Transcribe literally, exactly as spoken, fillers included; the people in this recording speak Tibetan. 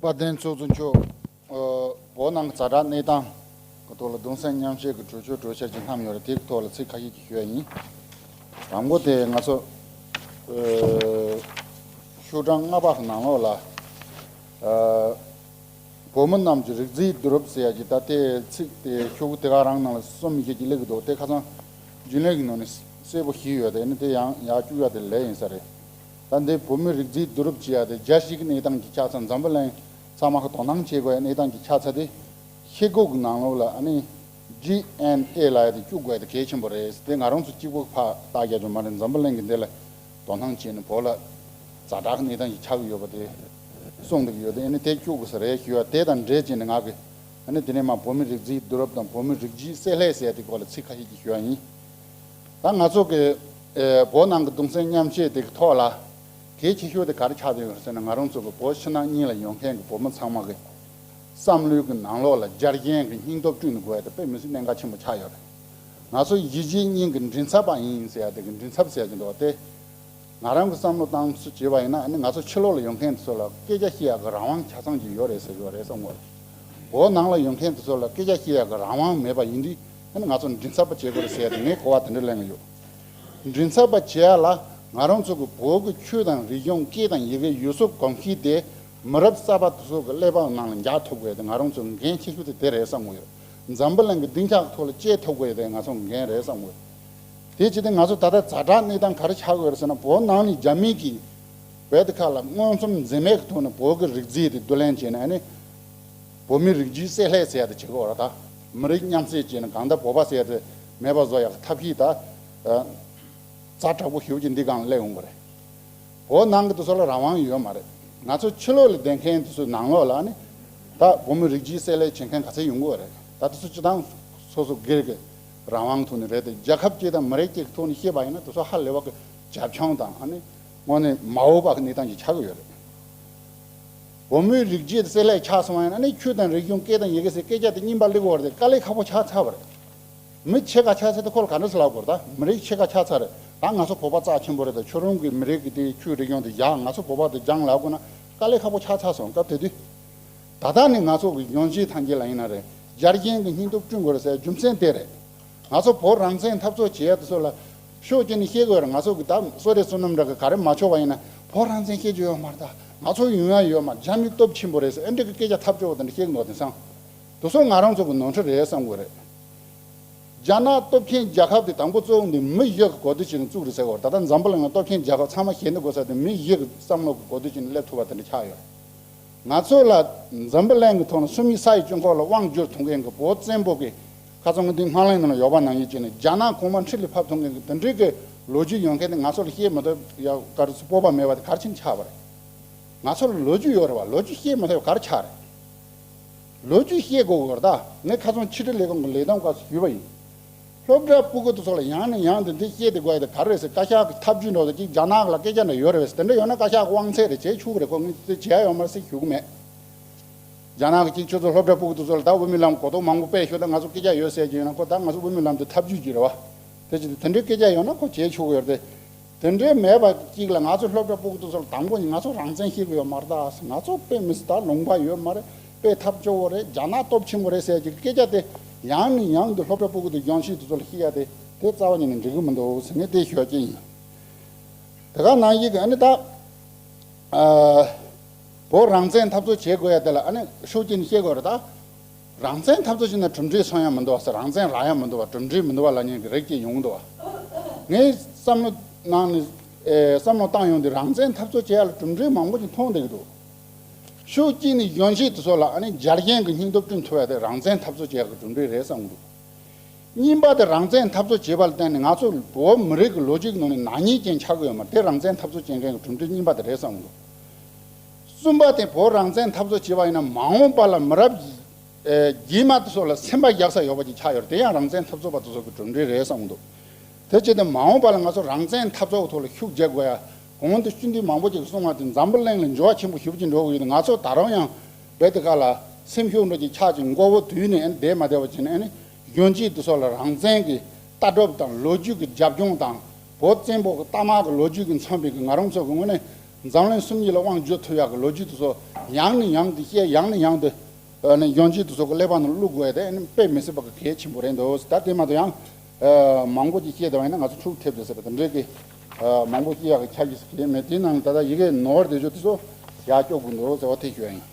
དཔལ་ལྡན་ཚོགས་གཙོ་མཆོག་ཨ། བོད་ནང་གི་ཛ་དྲག་གནས་སྟངས་ཀྱི་ཐོག་ལ་གདུང་སེམས་མཉམ་སྐྱེད་ཀྱི་གྲོས་ཆོད་གྲོས་འཆར་ཅིག་བསྣམས་ཡོད་རེད། དེའི་ཐོག་ལ་ཚིག་ཁ་ཤས་ཅིག་ཞུ་ཡ་ཡིན། དང་པོ་དེ་ང་ཚོ་ཨ། ཤོག་གྲངས་ལྔ་པ་གི་ནང་ལོགས་ལ་ཨ། བོད་མི་རྣམས་ཀྱི་རིགས་རྫས་བསྡུ་རུབ་ཟེར་ཡ་ཅིག་ད་ལྟའི་ཚིག་དེ་ཤོག་གུ་དེ་ག་རང་ནང་ལ་གསུམ་བཞི་ཅིག་སླེབས་ཀྱི་འདུག་དེ་ཁ་སང་རྒྱུན་ལས་ཀྱི་ནང་ནས་གསལ་པོ་ཞིག་ཡོད་དེ་ནི་དེ་ཡང་ཡར་བཅུག་ཡ་དེ་ལས་ཡིན་ས་རེད། ད་འདི་བོད་མི་རིགས་རྫས་བསྡུ་རུབ་བྱེད་ཡ་དེ་རྒྱལ་སྤྱིའི་གནས་སྟངས་ཀྱི་ཆ་ཚང་འཛམ་བུ་གླིང་ཚང་མ་གི་དོ་སྣང་བྱེད་དགོས་ཡ་གནས་སྟངས་ཀྱི་ཆ་ཚང་དེ་ཤེལ་སྒོ་གི་ནང་ལོགས་ལ་ཨ་ནི་ཇི་ཨེན་ཨེ་ལབ་ཡ་དེ་བཅུག་དགོས་ཡ་དེ་གལ་ཆེན་པོ་རེད། དེ་ང་རང་ཚོ་གཅིག་པོ་ཕར་བལྟ་རྒྱ་ཆོག་མ་རེད། འཛམ་བུ་གླིང་གི་འདི་ལ་དོ་སྣང་བྱས་ནས་བོད་ལ་ཛ་དྲག་གི་གནས་སྟངས་ཤིག་ཆགས་ཀྱི་ཡོད་པ་དེ་གསུངས་འདུག་ཡོད་དེ་ཨ་ནི་དེ་བཅུག་དགོས་ས་རེད་ཞུ་བ་དེ་དང་འབྲེལ་བྱས་ནས་ང་གི་ཨ་ནི་དེ་ནས་མ་བོད་མི་རིགས་རྫས་བསྡུ་རུབ་དང་བོད་མི་རིགས་རྒྱུད་བསྲེ་ལྷད་ཟེར་ཡ་དེ་སྐོར་ལ་ཚིག་ཁ་ཤས་ཅིག་ཞུ་བ་ཡིན། ད་ང་ཚོ་གི་ཨེ། བོད་ནང་གི་གདུང་སེམས་མཉམ་སྐྱེད་དེ་གི་ཐོག་ལ་གལ་ཆེ་ཤོས་དེ་ག་རེ་ཆགས་བསྡད་ཡོད་ཟེར་ན། ང་རང་ཚོ་གི་བོད་ཕྱི་ནང་གཉིས་ལ་ཡོད་མཁན་གི་བོད་མི་ཚང་མ་གི་བསམ་བློའི་གི་ནང་ལོགས་ལ་རྒྱལ་ཞེན་གི་སྙིང་སྟོབས་བསྐྲུན་དགོས་ཡ་དེ་དཔེ་མི་སྲིད་གནད་འགག་ཆེན་པོ་ཆགས་ཡོད་རེད། ང་ཚོ་གཞིས་བྱེས་གཉིས་ཀྱི་མགྲིན་ཚབ་པ་ཡིན་ཟེར་ཡ་དེ་གི་མགྲིན་ཚབ་ཟེར་ཡ་ཅིག་འདུག་བ་དེ། ང་རང་གི་བསམ་བློ་བཏང་ཚུལ་བྱས་པ་ཡིན་ན་ཨ་ནི་ང་ཚོ་ཕྱི་ལོགས་ལ་ཡོད་མཁན་དེ་ཚོ་ལ་སྐད་ཆ་བཤད་ཡག་གི་རང་དབང་ཆ་ཚང་ཅིག་ཡོད་རེད་ཟེར་གྱི་ཡོད་རེད་བསམ་གྱི་ཡོད། བོད་ནང་ལ་ཡོད་མཁན་དེ་ཚོ་ལ་སྐད་ཆ་བཤད་ཡག་གི་རང་དབང་མེད་པ་ཡིན་དུས་ཨ་ནི་ང་ཚོ་མགྲིན་ཚབ་པ་བྱེད་དགོས་རེད་ཟེར་ཡ་དེ་ངས་གོ་བ་དེ་འདྲ་ལེན་གྱི་ཡོད། མགྲིན་ཚབ་པ་བྱེད་ཡ་ལ་ང་རང་ཚོ་གི་བོད་ཀྱི་ཆོས་དང་རིག་གཞུང་སྐད་དང་ཡི་གེ་ཡུལ་སྲོལ་གོམས་གཤིས་དེ་མི་རབས་གསར་པ་དེ་ཚོ་གི་ཀླད་པའི་ནང་ལ་འཇགས་ཐུབ་དགོས་ཡ་དེ་ང་རང་ཚོ་འགན་ཆེ་ཤོས་དེ་དེ་རེད་བསམ་གྱི་ཡོད། འཛམ་བུ་གླིང་གི་སྡིངས་ཆ་གི་ཐོག་ལ་སྐྱེལ་ཐུབ་དགོས་ཡ་དེ་ང་ཚོ་འགན་རེད་བསམ་གྱི་ཡོད། དེ་བྱས་ཏེ་ང་ཚོ་ད་ལྟ་ཛ་དྲག་གནས་སྟངས་ག་རེ་ཆགས་ཀྱི་ཡོད་རེད་ཟེར་ན། བོད་ནང་ནས་རྒྱ་མི་གིས་བོད་དེ་ཁ་ལ་མངོན་སུམ་འཛེམ་མེད་ཀྱི་ཐོག་ནས་བོད་ཀྱི་རིགས་རྫས་དེ་བསྡུ་ལེན་བྱས་ནས་ཨ་ནི་བོད་མི་རིགས་རྒྱུད་བསྲེ་ལྷད་ཟེར་ཡ་དེ་བྱེད་ཀྱི་ཡོད་རེད། ད་མི་རིགས་མཉམ་བསྲེས་བྱས་ནས་གང་ལྟར་བོད་པ་ཟེར་ཡ་དེ་མེད་པ་བཟོ་ཡག་གི་ཐབས་ཤེས་ད་ཛ་དྲག་པོ་ཞེ་པོ་ཅིག་འདི་སྒང་ལ་སླེབས་ཡོང་གི་རེད། བོད་ནང་གི་དེ་ཚོ་ལ་རང་དབང་ཡོད་མ་རེད། ང་ཚོ་ཕྱི་ལོགས་ལ་བསྡད་མཁན་དེ་ཚོའི་ནང་ལོགས་ལ་ནི་ད་བོད་མི་རིགས་རྒྱུད་བསྲེ་ལྷད་བྱེད་མཁན་ག་ཚད་ཡོང་གི་ཡོད་རེད། ད་དེ་ཚོ་སྤྱི་བཏང་སོ་སོ་སྒེར་གྱི་རང་དབང་ཐོག་ནས་རེད་དེ། རྒྱལ་ཁབ་ཅིག་དང་མི་རིགས་ཅིག་གི་ཐོག་ནས་བཤད་པ་ཡིན་ན་དེ་ཚོ་ཧ་ལས་པ་གི་རྒྱབ་ལྗོངས་དང་ཨ་ནི་དངོས་གནས་མ་འོས་པ་གི་གནས་སྟངས་ཅིག་ཆགས་ཀྱི་ཡོད་རེད། བོད་མིའི་རིགས་རྒྱུད་བསྲེ་ལྷད་ཆགས་སོང་བ་ཡིན་ན་ནི་ཆོས་དང་རིག་གཞུང་སྐད་དང་ཡི་གེ་ཟེར་སྐད་ཆ་དེ་རྙིང་པ་སླེབས་ཡོད་རེད་དེ། དཀའ་ལས་ཁག་པོ་ཆགས་ཚར་བ་རེད། མི་ཕྱེད་ཀ་ཆགས་ཚར་དུས་ཁོ་ལ་ག་འདྲ་ཟེར་ལབ་དགོས་རེད། ད་མི་རིགས་ཕྱེད་ཀ་ཆགས་ཚར་རེད། ད་ང་ཚོ་བོད་པ་རྩ་ཆེན་པོ་རེད། ད་ཁྱོད་རང་གི་མི་རིགས་ཀྱི་དེ་ཆོས་རིག་གཞུང་དེ་བཞག་ང་ཚོ་བོད་པ་དེ་སྦྱང་ལབ་དགོས་ན་དཀའ་ལས་ཁག་པོ་ཆགས་ཚར་སོང་། སྐབས་དེ་དུས་ད་ལྟ་ནས་ང་ཚོ་གི་གཞོན་སྐྱེས་ཐམས་ཅད་ལ་ཡིན་ན་རེད། རྒྱལ་ཞེན་གྱི་སྙིང་སྟོབས་བསྐྲུན་དགོས་རེད་ཟེར་རྒྱུ་མཚན་དེ་རེད། ང་ཚོ་བོད་རང་བཙན་འཐབ་རྩོད་བྱེད་ཡ་དེ་ཚོ་ལ་ཕྱོགས་གཅིག་ནས་བཤད་དགོས་རེད། ང་ཚོ་གི་ད་བསོད་བདེ་བསོད་ནམས་འདྲ་གི་ག་རེ་མ་ཆོག་པ་ཡིན་ན་བོད་རང་བཙན་བཤད་རྒྱུ་ཡོད་མ་རེད། ད་ང་ཚོ་ཡོང་ཡ་ཡོད་མ་རེད། རྒྱ་མི་སྟོབས་ཆེན་པོ་རེད་ཟེར་ཨེ་འདྲ་གི་སྐད་ཆ་ཐབས་སྐྱོ་བོ་དེ་འདྲ་བཤད་གི་འདུག་དེང་སང་དེ་ཚོ་ང་རང་ཚོ་གི་ནོར་འཁྲུལ་རེད་བསམ་གི་རེད། རྒྱ་ནག་སྟོབས་ཆེན་རྒྱལ་ཁབ་དེ་དང་པོ་གཙོ་བོ་འདི་མི་བཞི་གི་གོ་བསྡུར་བྱས་ནས་བཙུགས་རེད་ཟེར་གི་རེད། ད་ལྟ་འཛམ་བུ་གླིང་ལ་སྟོབས་ཆེན་རྒྱལ་ཁབ་ཚང་མ་ཞེ་འདི་དགོས་ས་དེ་མི་བཞི་གི་བསམ་བློ་གི་གོ་བསྡུར་བྱས་ནས་སླེབས་ཐུབ་པ་དེ་འདྲ་ཆགས་ཡོད་རེད། ང་ཚོ་ལ་འཛམ་བུ་གླིང་གི་ཐོག་ནས་སུམ་གཉིས་ས་ཡི་དཀྱིལ་འཁོར་ལ་དབང་བསྒྱུར་ཐུབ་མཁན་གྱི་བོད་བཙན་པོ་གི་ཁ་སང་གི་འདི་སྨར་གླིང་ནང་ལ་ཡོད་པ་ནང་བཞིན་བྱས་ནས་རྒྱ་ནག་གོང་མ་འཁྲིས་ལ་ཕབ་ཐུབ་མཁན་གྱི་དེ་འདྲའི་གི་ལོ་རྒྱུས་ཡོད་མཁན་དེ་ང་ཚོ་ལ་བཤད་མི་ཐུབ་ཡ་ག་རེ་སྤོབས་པ་མེད་པ་དེ་ག་རེ་བྱས་ནས་ཆགས་པ་རེད། ང་ཚོ་ལ་ལོ་རྒྱུས་ཡོད་རེད་བ། ལོ་རྒྱུས་བཤད་མི་ཐུབ་ག་རེ་ཆགས་རེད། ལོ་རྒྱུས་བཤད་དགོས་གི་རེད། ད་ངས་ཁ་སང་ཕྱི་དྲིལ་ལས་ཁུངས་ཀྱི་ལས་བསྡོམས་སྐབས་སུ་ཞུས་པ་ཡིན། སློབ་གྲྭ་སྤུ་གུ་དེ་ཚོ་ལ་ཡང་ནས་ཡང་དུ་འདི་བཤད་དེ་དགོས་ཡ་དེ་ག་རེ་རེད་ཟེར། བཀའ་ཤག་གི་ཐབས་ཇུས་འདྲ་བོ་དེ་གཅིག་རྒྱ་ནག་ལ་སྐད་ཆ་འདྲ་ཡོད་རེད་བས། དེ་འདྲ་ཡོད་ན་བཀའ་ཤག་གི་དབང་ཚད་རེད། བྱེད་ཆོག་གི་རེད། ཁོ་ངས་དེ་བྱེད་ཡ་ཡོད་མ་རེད་ཟེར་ཞུ་གི་མེད། རྒྱ་ནག་གི་གཅིག་ཁྱོད་ཚོ་སློབ་གྲྭ་སྤུ་གུ་དེ་ཚོ་ལ་ད་དབུ་མའི་ལམ་གོ་རྟོགས་མང་པོ་སྤེལ་ཤོག་ད་ང་ཚོ་སྐད་ཆ་ཡོད་ཟེར་གྱི་ཡོད་ན་ཁོ་ད་ང་ཚོ་དབུ་མའི་ལམ་དེ་ཐབས་ཇུས་ཀྱི་རེད་བ། དེ་ཅི་དེ་འདྲའི་སྐད་ཆ་ཡོད་ན་ཁོ་བྱེད་ཆོག་གི་ཡོད་རེད་དེ། དེ་འདྲའི་མེད་པ་གཅིག་ལ་ང་ཚོ་སློབ་གྲྭ་སྤུ་གུ་དེ་ཚོ་ལ་དང་པོ་ནས་ང་ཚོ་རང་བཙན་བཤད་གི་ཡོད་མ་རེད། ད་ང་ཚོ་དཔེ་མི་སྲིད་ད་ལུང་པ་ཡོད་མ་རེད། དཔེ་ཐབས་སྐྱོ་བོ་རེད། རྒྱ་ནག་སྟོབས་ཆེན་པོ་རེད་ཟེར་གྱི་སྐད་ཆ་དེ་ཡང་ནས་ཡང་དུ་སློབ་གྲྭ་སྤུ་གུ་དེ་གཞོན་སྐྱེས་དེ་ཚོ་ལ་བཤད་ཡ་དེ་དེ་རྩ་བ་ཉིད་ནས་འགྲིག་གི་མི་འདུག་ཟེར་ནས་དེ་ཤོད་ཀྱི་ཡིན། དེ་ག་ནང་བཞིན་གྱི་ཨ་ནི་ད་ཨ་བོད་རང་བཙན་འཐབ་རྩོད་བྱེད་དགོས་ཡ་དེ་ལ་ཨ་ནི་ཤུགས་རྐྱེན་བཤད་དགོས་རེད་ད། རང་བཙན་འཐབ་རྩོད་བྱས་ན་གྲུབ་འབྲས་སོང་ཡ་མི་འདུག་བ་ཟེར། རང་བཙན་རག་ཡ་མི་འདུག་བ། གྲུབ་འབྲས་མི་འདུག་བ་ལབ་མཁན་གྱི་རིགས་ཅིག་ཡོང་གི་འདུག་བ། ངའི་བསམ་བློ་ནང་ནས་ཨེ་བསམ་བློ་བཏང་ཡོང་དུས་རང་བཙན་འཐབ་རྩོད་བྱེད་ཡ་ལ་གྲུབ་འབྲས་མང་པོ་ཅིག་མཐོང་བསྡད་ཀྱི་འདུག་ཤུགས་རྐྱེན་ནི་གཞོན་སྐྱེས་དེ་ཚོ་ལ་ཨ་ནི་རྒྱལ་ཞེན་གྱི་སྙིང་སྟོབས་བསྐྲུན་ཐུབ་ཡ་དེ་རང་བཙན་འཐབ་རྩོད་བྱེད་ཡ་གི་གྲུབ་འབྲས་རེད་བསམ་གྱི་འདུག་གཉིས་པ་དེ་རང་བཙན་འཐབ་རྩོད་བྱེད་པ་ལ་བརྟེན་ནས་ང་ཚོ་བོད་མི་རིགས་ཀྱི་ལོ་རྒྱུས་ཀྱི་ནང་ནས་ནག་ཉེས་ཅན་ཆགས་ཀྱི་ཡོད་མ་རེད། དེ་རང་བཙན་འཐབ་རྩོད་བྱེད་མཁན་གྱི་གྲུབ་འབྲས་གཉིས་པ་དེ་རེད་བསམ་གྱི་འདུག་གསུམ་པ་དེ་བོད་རང་བཙན་འཐབ་རྩོད་བྱེད་པ་ཡིན་ན་མ་འོངས་པ་ལ་མི་རབས་ཨེ་རྗེས་མ་དེ་ཚོ་ལ་སེམས་པ་བཞག་ས་ཡོད་པ་ཅིག་ཆགས་ཡོད་རེད། དེ་ཡང་རང་བཙན་འཐབ་རྩོད་པ་དེ་ཚོ་གི་གྲུབ་འབྲས་རེད་བསམ་གྱི་འདུག་དེ་བྱས་ཏེ་མ་འོངས་པ་ལ་ང་ཚོ་རང་བཙན་འཐབ་རྩོད་ཀྱི་ཐོག་ལ་ཤུགས་རྒྱག་དགོས་ཡ། གོང་དུ་སྤྱི་འཐུས་མང་པོ་ཅིག་གསུངས་པ་དེ་འཛམ་བུ་གླིང་ལ་འགྱུར་བ་ཆེན་པོ་ཞེ་པོ་ཅིག་འགྲོ་གི་ཡོད། ང་ཚོ་ད་རུང་ཡང་རྦད་དེ་ག་ལ་སེམས་ཤུགས་འགྲོ་ཅིག་ཆགས་ཅིག་མགོ་བོ་དུད་ནས་ཨ་ནི་བསྡད་མ་བསྡད་པ་བྱས་ནས་ཨ་ནི་གཞོན་སྐྱེས་དེ་ཚོ་ལ་རང་བཙན་གྱི་ལྟ་གྲུབ་དང་ལོ་རྒྱུས་ཀྱི་རྒྱབ་ལྗོངས་དང་བོད་བཙན་པོ་གི་རྟ་དམག་གི་ལོ་རྒྱུས་ཀྱི་མཚོན་པའི་གི་ང་རང་ཚོ་གི་ངོས་ནས་ འཛམ་གླིང་སུམ་གཉིས་ལ་དབང་བསྒྱུར་ཐུབ་ཡག་གི་ལོ་རྒྱུས་དེ་ཚོ་ཡང་ནས་ཡང་དུ་བཤད། ཡང་ནས་ཡང་དུ་ཨ་ནི་གཞོན་སྐྱེས་དེ་ཚོ་གི་ཀླད་པ་ནང་བླུག་དགོས་ཡ་དེ་ཨ་ནི་དཔེ་མི་སྲིད་པ་གི་གལ་ཆེན་པོ་རེད་འདུག་ད་དེ་མ་གཏོགས་ཡང་ཨ་མང་པོ་ཅིག་བཤད་བསྡད་པ་ཡིན་ན་ང་ཚོ་འཁྲུག་ཐེབས་བསྡད་ཟེར་བ་དེ་འདྲའི་གི་ཨ་མང་པོ་བཤད་ཡག་གི་ཆ་རྒྱུས་ཟེར་གི་མེད། དེའི་ནང་ནས་ད་ལྟ་ཡི་གེ་ནོར་བསྡད་རྒྱུ་དེ་ཚོ་ཡར་སྐྱོབ་དགོས་འདུག་ཟེར་བ་དེ་ཞུ་ཡ་ཡིན།